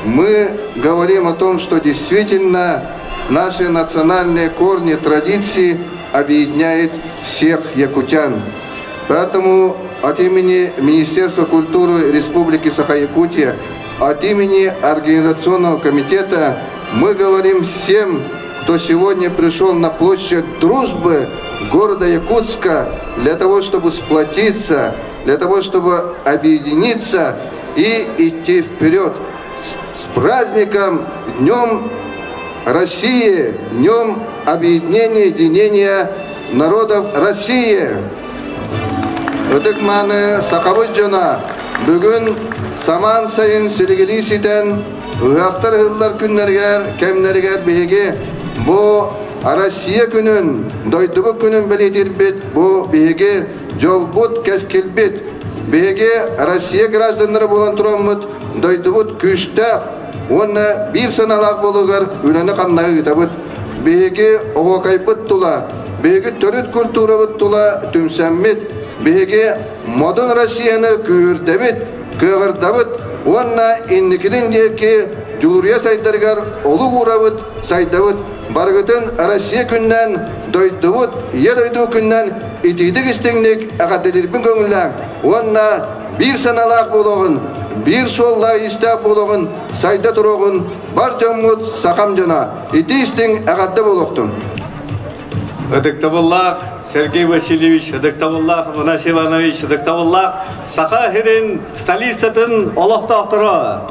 Мы говорим о том, что действительно наши национальные корни, традиции объединяют всех якутян. Поэтому от имени Министерства культуры Республики Саха-Якутия, от имени Организационного комитета мы говорим всем, кто сегодня пришел на площадь Дружбы города Якутска для того, чтобы сплотиться, для того, чтобы объединиться и идти вперед. С праздником, Днем России, Днем объединения, единения народов России! Ытык-мааны сахабыт дьоно бүгүн самаан сайын силигилии ситэн ыһыахтар ыһыллар күннэригэр, кэмнэригэр биһиги бу Россия күнүн, дойдубут күнүн бэлиэтиирбит, бу биһиги дьолбут, кэскилбит. Биһиги Россия гражданнара буолан тураммыт, дойдубут күүстээх уонна биир санаалаах буолугар үлэни-хамнаһы ыытабыт. Биһиги оһуокайбыт тула, биһиги төрүт культурабыт тула түмсэммит, биһиги модун Россияны күүһүрдэбит, кыаҕырдабыт уонна инникитин диэки дьулуруйа сайдарыгар олук уурабыт, сайдабыт. Барыгытын Россия күнүнэн, дойдубут, Ийэ дойду күнүнэн итиитик истиҥник эҕэрдэлиирбин көҥүллээҥ уонна биир санаалаах буолуоҕун, биир суоллаах-иистээх буолуоҕун, сайда туруоҕун бар дьоммут сахам дьоно итии истиҥ эҕэрдэ буолуохтун! Ытыктабыллаах Сергей Васильевич, ытыктабыллаах Афанасий Иванович, ытыктабыллаах Саха сирин столицатын олохтоохторо!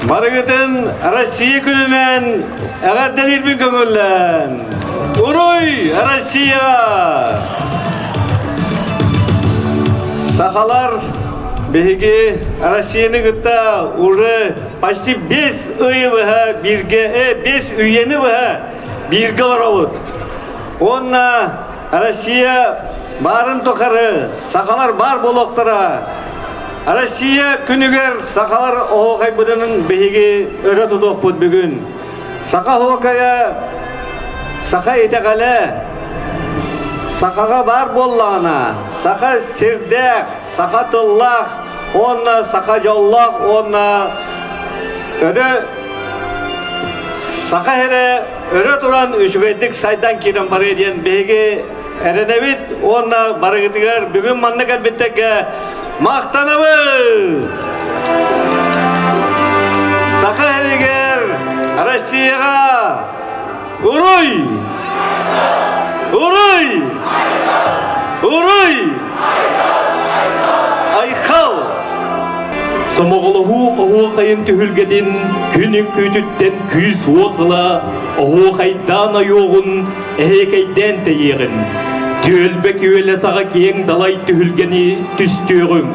Барыгытын Россия күнүнэн эҕэрдэлиирбин көҥүллээн! Уруй, Россия! Сахалар биһиги Россияны кытта уже почти 5 ыйы быһа бииргэ, 5 үйэни быһа бииргэ олоробут. Уонна Россия баарын тухары сахалар баар буолуохтара. Россия күнүгэр сахалар оһуохайбытын биһиги өрө тутуохпут бүгүн. Саха оһуокайа саха итэҕэлэ сахаҕа баар буоллаҕына, саха сирдээх, саха тыллаах уонна саха дьоллоох уонна өрө саха эрэ өрө туран үчүгэйдик сайдан киирэн барыа диэн биһиги эрэнэбит уонна барыгытыгар бүгүн манна кэлбиттэргэ махтанабыт! Саха сиригэр Россияҕа Уруй! Уруй! Уруй! Айхал! Сомоҕолоһуу оһуохайын түһүлгэтин күн үҥкүүтүттэн күүс-уох ыла, оһуохайдаан ойуоҕун, эһиэкэйдээн тэйиэҕин. Түөлбэ күөлэ саҕа киэҥ далай түһүлгэни түстүөҕүҥ.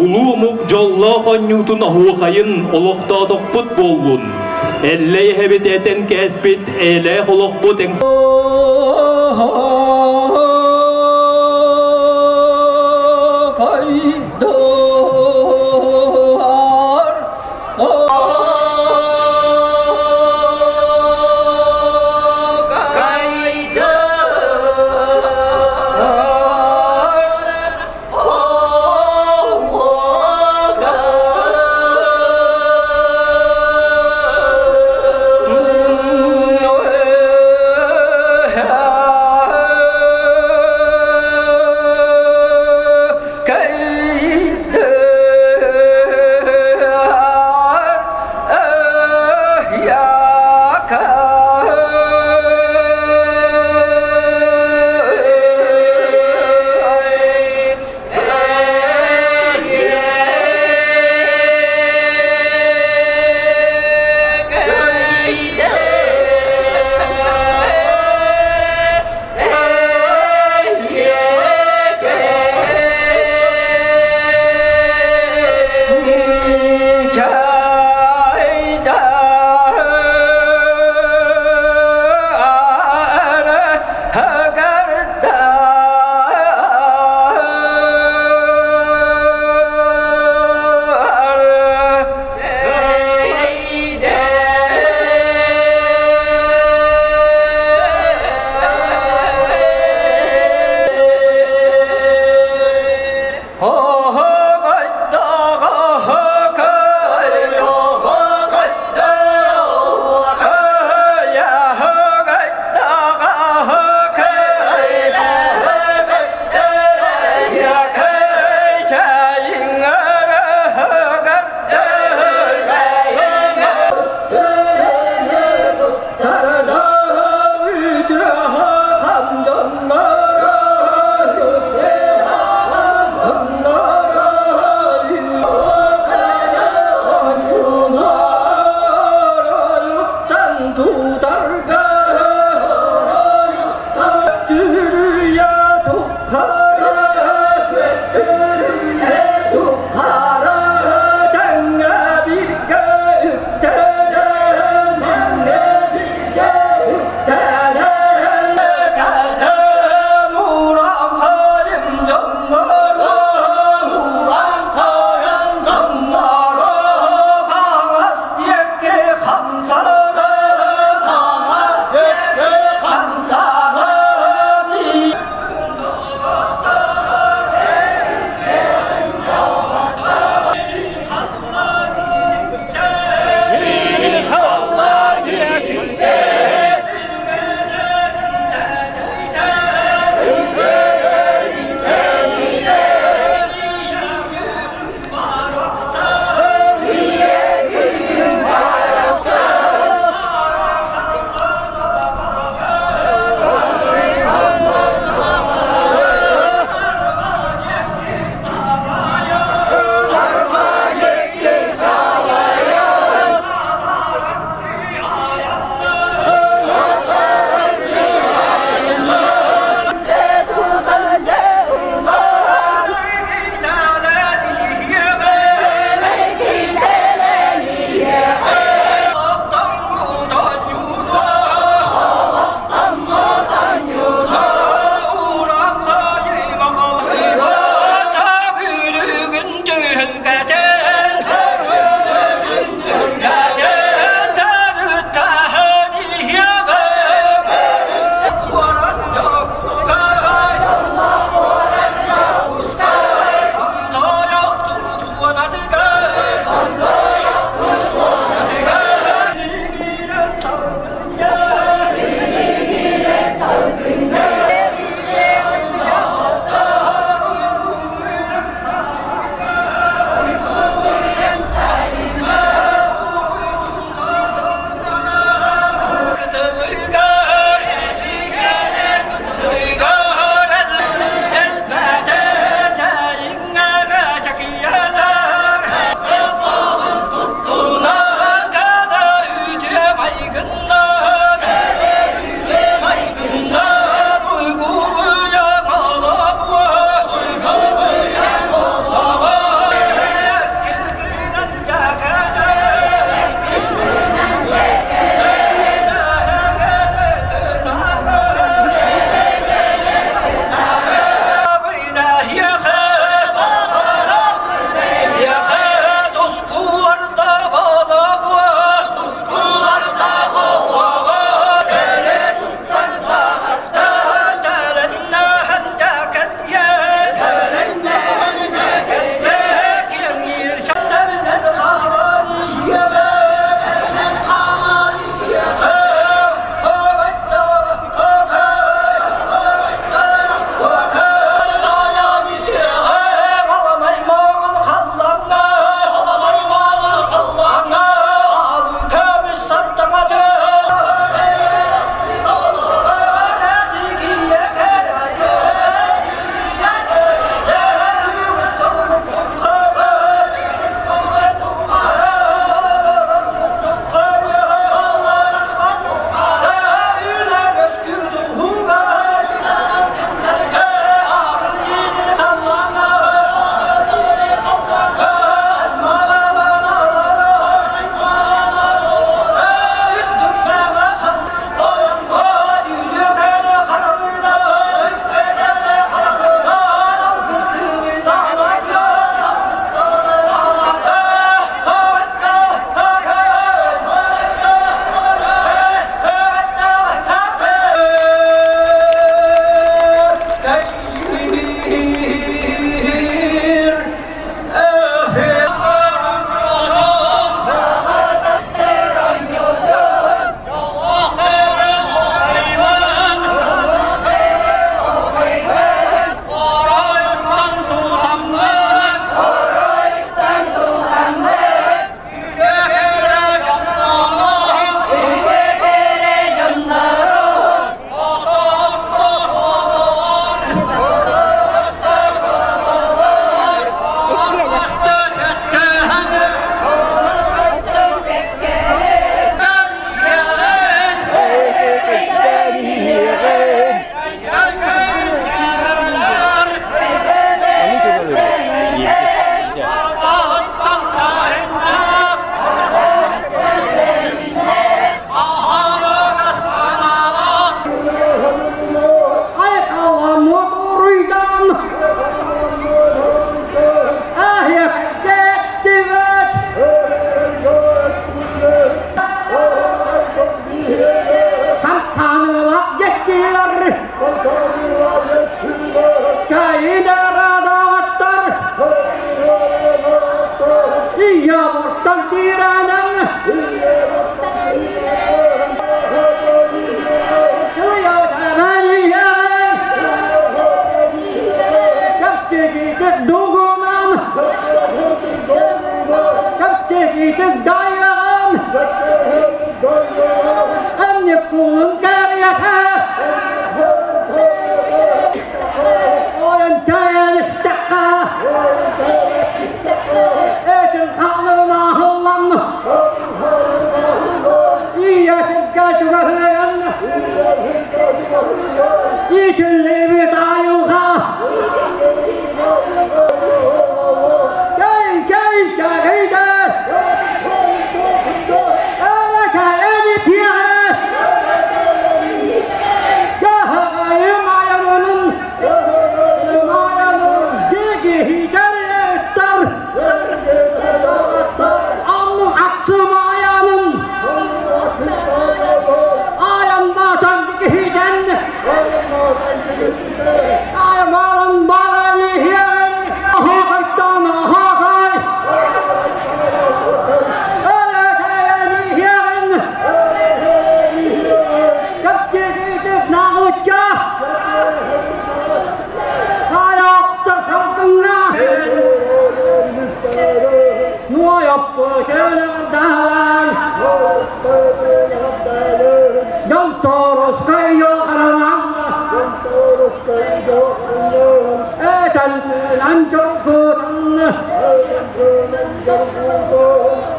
Улуу омук дьоллоох оонньуутун оһуохайын олохтоотохпут буоллун. Эллэй эһэбит этэн кээспит эйэлээх олохпут тиранан